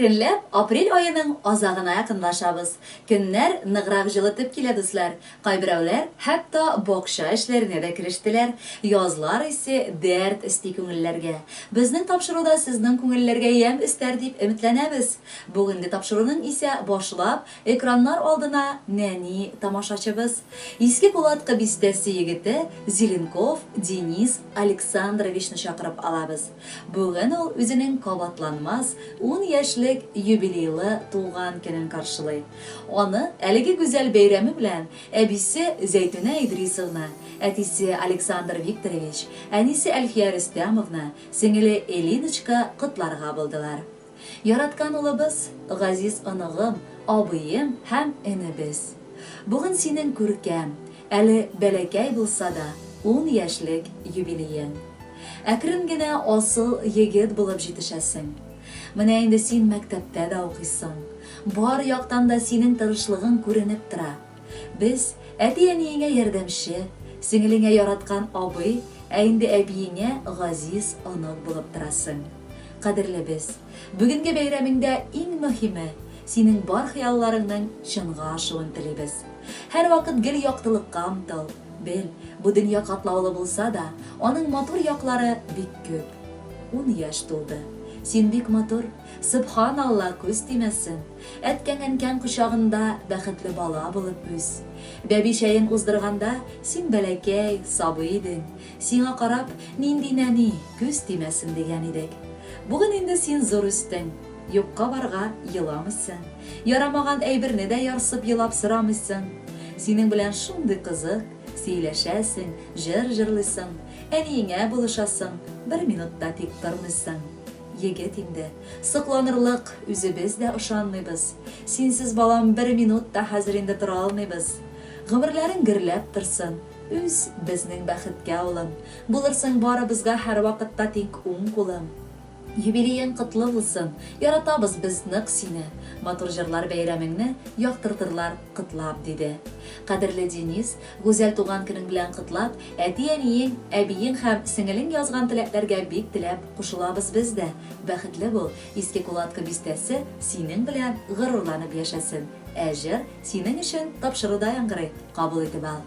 Әкренләп апрель аеның азагына якынлашабыз. Көннәр ныграк җылытып килә, дуслар. Кайберәүләр хәтта бакча эшләренә дә керештеләр. Язлар исе дәрт өсти күңелләргә. Безнең тапшыру да сезнең күңелләргә ямь өстәр дип өметләнәбез. Бүгенге тапшыруның исә башлап, экраннар алдына нәни тамашачыбыз, Иске Кулаткы бистәсе егете Зеленков Денис Александровичны чакырып алабыз. Бүген ул үзенең кабатланмас ун яшьлек юбилейлы туган көнен каршылый. Аны әлеге гүзәл бәйрәме белән әбисе Зәйтүнә Идрисовна, әтисе Александр Викторович, әнисе Әлфия Рөстәмовна, сеңеле Элиночка котларга булдылар. Яраткан улыбыз, газиз оныгым, абыем һәм энебез! Бүген синең күркәм, әле бәләкәй булса да, ун яшьлек юбилеең. Әкрен генә асыл егет булып җитешәсең. Менә инде син мәктәптә дә укыйсың. Бар яктан да синең тырышлыгың күренеп тора. Без, әти-әниеңә ярдәмче, сеңелеңә яраткан абый, ә инде әбиеңә газиз онык булып торасың. Кадерлебез, бүгенге бәйрәмеңдә иң мөһиме, синең бар хыялларыңның чынга ашуын телибез. Һәрвакыт гел яктылыкка омтыл. Бел, бу дөнья катлаулы булса да, аның матур яклары бик күп. Ун яшь тулды. Син бик матур. Сөбханалла, күз тимәсен. Әткәң-әнкәң кочагында бәхетле бала булып үс. Бәби чәен уздырганда, син бәләкәй, сабый идең. Сиңа карап, нинди нәни, күз тимәсен дигән идек. Бүген инде син зур үстең. Юкка-барга еламыйсың. Ярамаган әйберне дә ярсып елап сорамыйсың. Синең белән шундый кызык, сөйләшәсең, җыр җырлыйсың, әниеңә булышасың, бер минут та тик тормыйсың. Егет инде. Сокланырлык, үзебез дә ышанмыйбыз. Синсез, балам, бер минут та хәзер инде тора алмыйбыз. Гомерләрең гөрләп торсын. Үс, безнең бәхеткә, улым. Булырсың барыбызга һәрвакытта тик уң кулым. Юбилеең котлы булсын, яратабыз без нык сине, матур җырлар бәйрәмеңне яктыртырлар котлап, диде. Кадерле Денис, гүзәл туган көнең белән котлап, әти-әниең, әбиең һәм сеңелең язган теләкләргә бик теләп кушылабыз без дә. Бәхетле бул, Иске Кулаткы бистәсе синең белән горурланып яшәсен, ә җыр синең өчен тапшыруда яңгырый, кабул итеп ал.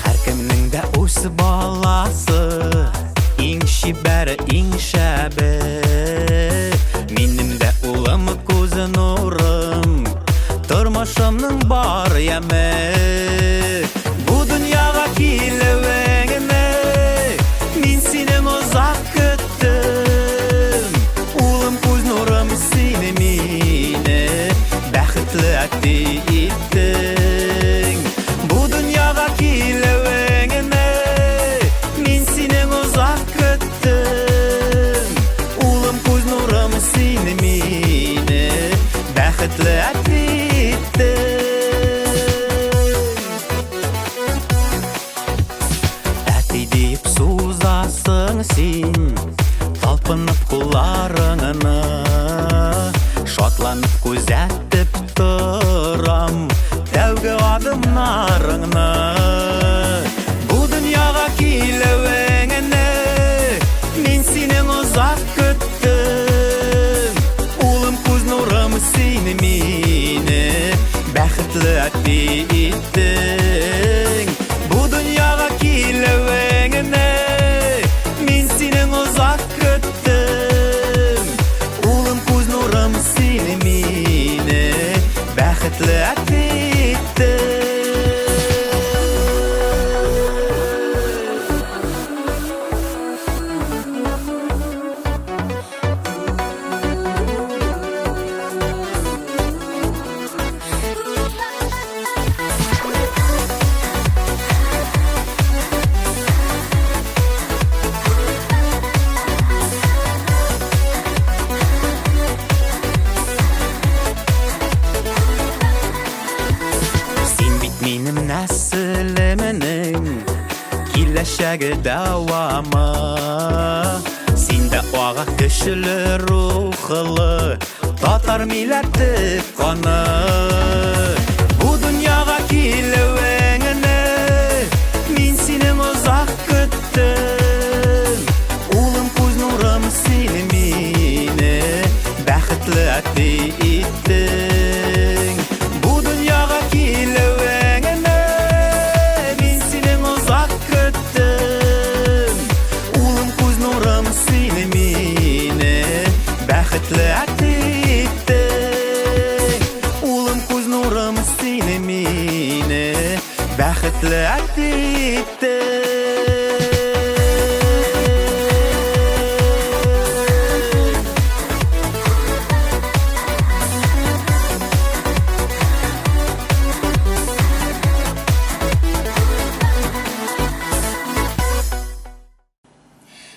Һәркемнең дә үз баласы, иң чибәре, иң шәбе. Минем дә улым, күз нурым, тормышымның бар яме. Бу дөньяга килүеңне мин синең озак көттем. Улым, күз нурым, син мине бәхетле әти иттең. Бу дөньяга килүеңне мин синең озак көттем. Улым, күз нурым, син мине бәхетле әти иттең. Әти дип сузасың син, талпынып кулларыңны, шатланып күзәтеп торам тәүге адымнарыңны. Бу дөньяга килүеңне мин синең озак көттем. Улым, күз нурым, син мине бәхетле әти иттең. Бу дөньяга килүеңне мин синең озак көттем. Улым, күз нурым, син мине бәхетле әти иттең. нәселеменең киләчәге дәвамы. Синдә ага көчле рухлы татар милләте каны. Бу дөньяга килүеңне мин синең озак көттем. Улым, күз нурым, син мине бәхетле әти иттең. Бу дөньяга килүеңне мин синең озак көттем. Улым, күз нурым, син мине бәхетле әти иттең. Улым, күз нурым, син мине бәхетле әти иттең.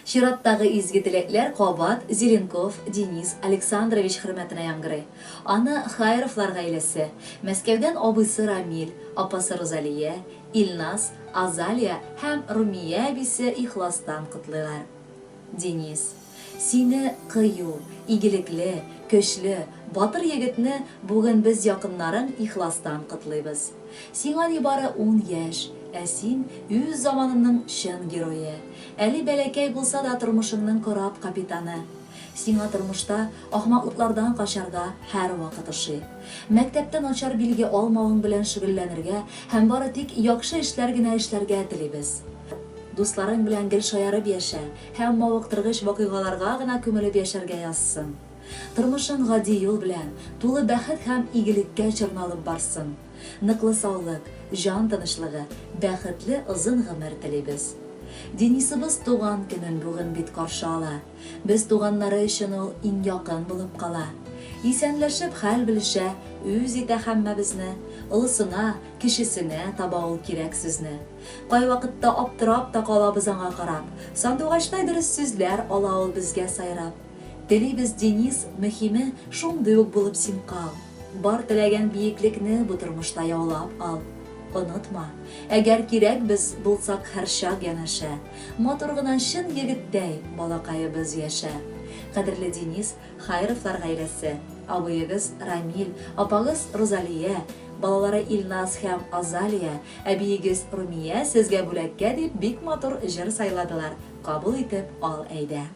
Чираттагы изге теләкләр кабат Зеленков Денис Александрович хөрмәтенә яңгырый. Аны Хайровлар гаиләсе, Мәскәүдән абыйсы Рамил, апасы Рузалия, Илназ, Азалия һәм Румия әбисе ихластан котлыйлар. Денис, сине кыю, игелекле, көчле, батыр егетне бүген без якыннарың ихластан котлыйбыз. Сиңа нибары ун яшь, ә син, үз заманыңның чын герое. Әле бәләкәй булса да тормышыңның кораб капитаны. Сиңа тормышта ахмаклыклардан качарга һәрвакыт ошый. Мәктәптә начар билге алмавың белән шөгыльләнергә һәм бары тик яхшы эшләр генә эшләргә телибез. Дусларың белән гел шаярып яшә һәм мавыктыргыч вакыйгаларга гына күмелеп яшәргә язсын. Тормышың гади юл белән, тулы бәхет һәм игелеккә чорналып барсын. Ныклы саулык, җан тынычлыгы, бәхетле озын гомер телибез. Денисыбыз туган көнен бүген бит каршы ала. Без туганнары өчен ул иң якын булып кала. Исәнләшеп хәл белешә, үз итә һәммәбезне. Олысына, кечесенә таба ул кирәк сүзне. Кайвакытта аптырап та калабыз аңа карап. Сандугачтай дөрес сүзләр ала ул безгә сайрап. Телибез, Денис, мөһиме, шундый ук булып син кал. Бар теләгән биеклекне бу тормышта яулап ал. Онытма, әгәр кирәк без булсак һәрчак янәшә, матур гына чын егеттәй балакаебыз яшә. Кадерле Денис, Хайровлар гаиләсе, абыегыз Рамил, апагыз Рузалия, балалары Илназ һәм Азалия, әбиегез Румия сезгә бүләккә дип бик матур җыр сайладылар, кабул итеп ал әйдә.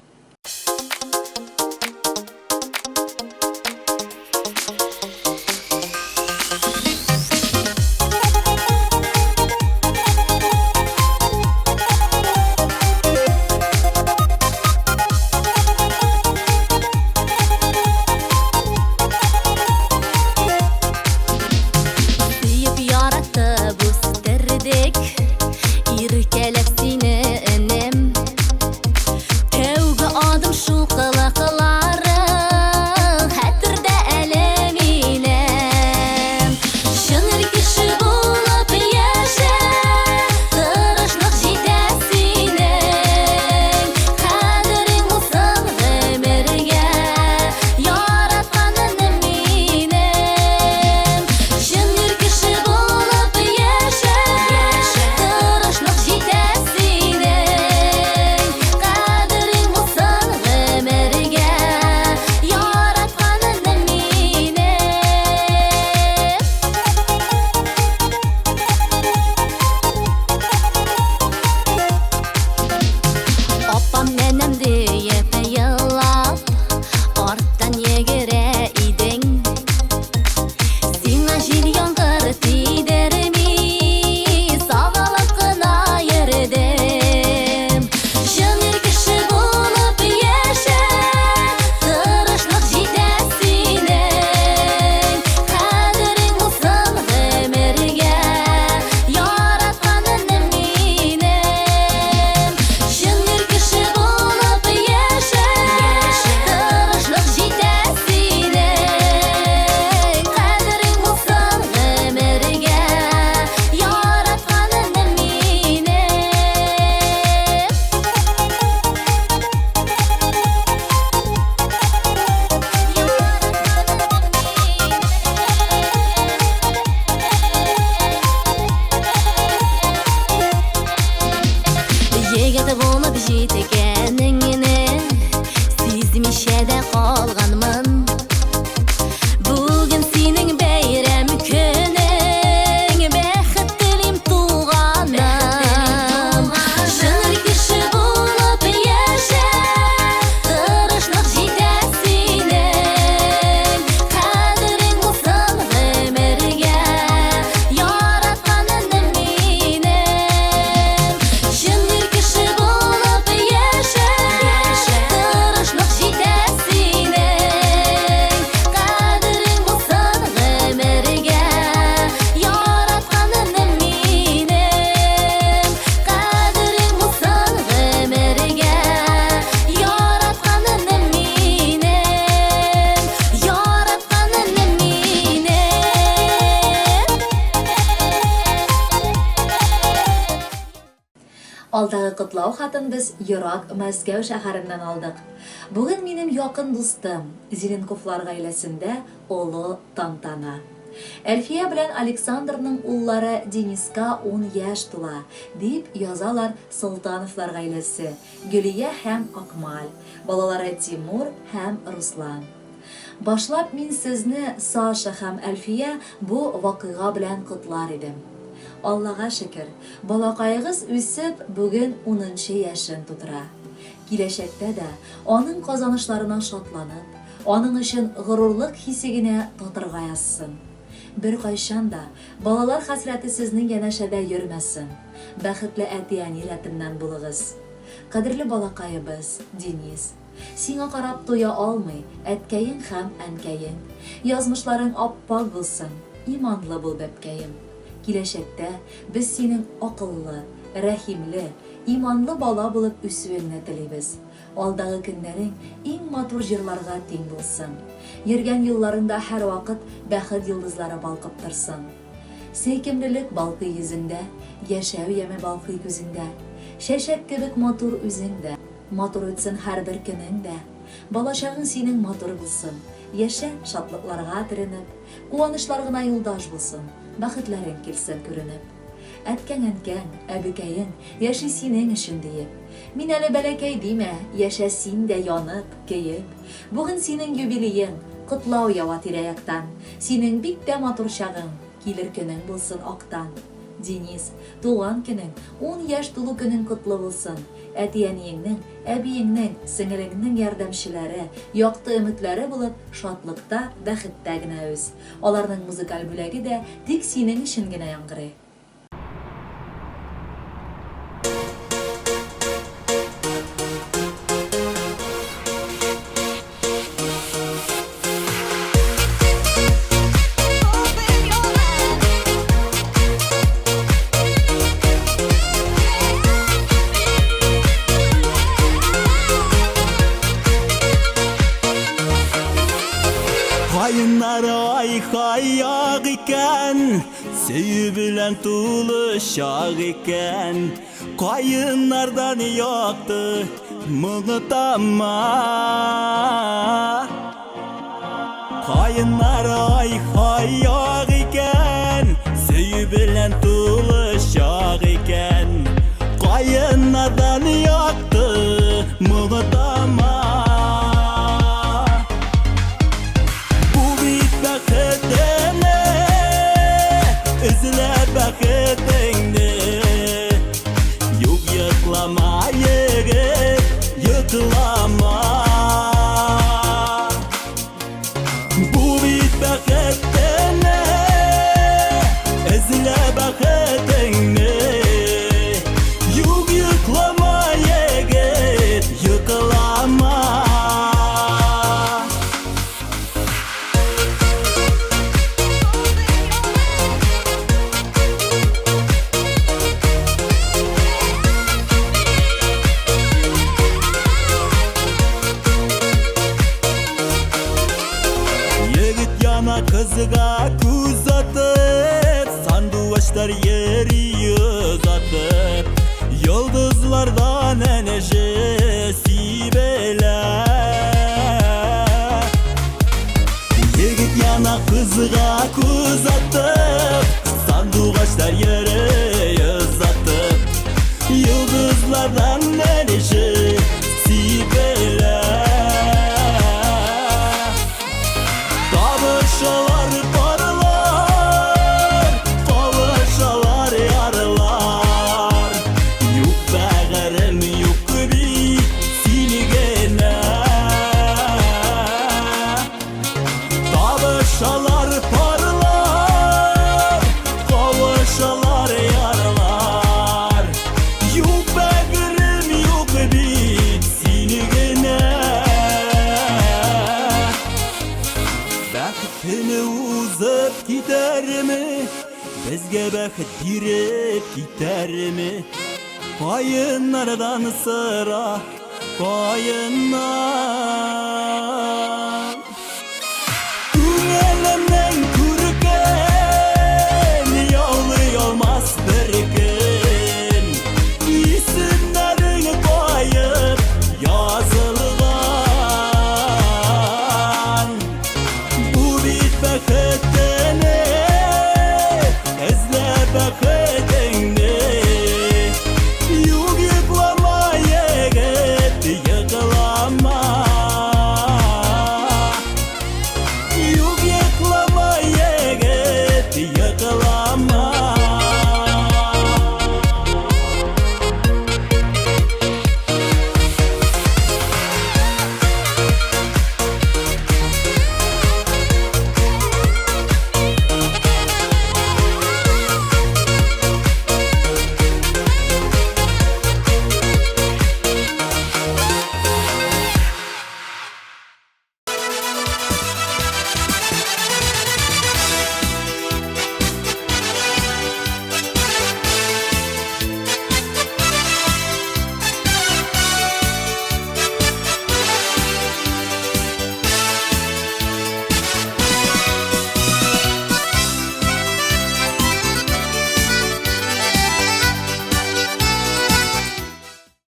Сөеп яратып үстердек, Иркәләп сине, энем. Тәүге Алдагы котлау хатын без ерак Мәскәү шәһәреннән алдык. Бүген минем якын дустым, Зеленковлар гаиләсендә олы тантана. Әлфия белән Александрның уллары Дениска ун яшь тула, дип язалар Солтановлар гаиләсе, Гөлия һәм Акмаль, балалары Тимур һәм Руслан. Башлап мин сезне, Саша һәм Әлфия, бу вакыйга белән котлар идем. Аллага шөкер, балакаегыз үсеп, бүген унынчы яшен тутыра. Киләчәктә дә аның казанышларына шатланып, аның өчен горурлык хисе генә татырга язсын. Беркайчан да балалар хәсрәте сезнең янәшәдә йөрмәсен. Бәхетле әти-әни рәтеннән булыгыз. Кадерле балакаебыз, Денис. Сиңа карап туя алмый әткәең һәм әнкәең. Язмышларың ап-пак булсын, иманлы бул, бәбкәем. Киләчәктә без синең акыллы, рәхимле, иманлы бала булып үсүеңне телибез. Алдагы көннәрең иң матур җырларга тиң булсын. Йөргән юлларыңда һәрвакыт бәхет йолдызлары балкып торсын. Сөйкемлелек балкый йөзеңдә, яшәү яме балкый күзеңдә. Чәчәк кебек матур үзең дә. Матур үтсен һәрбер көнең дә. Балачагың синең матур булсын. Яшә, шатлыкларга төренеп. Куанычлар гына юлдаш булсын. Бәхетләрең килсен күренеп. Әткәң-әнкәң, әбекәең яши синең өчен диеп. Мин әле бәләкәй димә, яшә син дә янып, көеп. Бүген синең юбилеең, котлау ява тирә-яктан. Синең бик тә матур чагың, килер көнең булсын актан. Денис, туган көнең, ун яшь тулу көнең котлы булсын! Әти-әниеңнең, әбиеңнең, сеңелеңнең ярдәмчеләре, якты өметләре булып, шатлыкта, бәхеттә генә үс. Аларның музыкаль бүләге дә тик синең өчен генә яңгырый. Каеннар ай-хаяк икән, сөю белән тулы чак икән. Каеннардан якты моңы тама. Каеннар ай-хаяк икән, сөю белән тулы чак икән. Каеннардан якты моңы тама. Бу бит бәхетеңне, эзлә бәхетеңне. Юк йоклама, егет, йоклама. Бу бит бәхетеңне, эзлә бәхетеңне. Юк йоклама, егет, йоклама. Егет яна кызга күз атып, Сандугачлар йөри озатып, Йолдызлардан энҗе сибелә. Егет яна кызга күз атып, Сандугачлар йөри озатып, Йолдызлардан энҗе сибелә. Табышалар парлар, кавышалар ярлар. Юк бәгырем, юк бит син генә. Табышалар парлар, кавышалар ярлар. Юк бәгырем, юк бит син генә. Бәхет көне узып китәрме, безгә бәхет биреп китәрме? Каеннардан сыра, каеннар.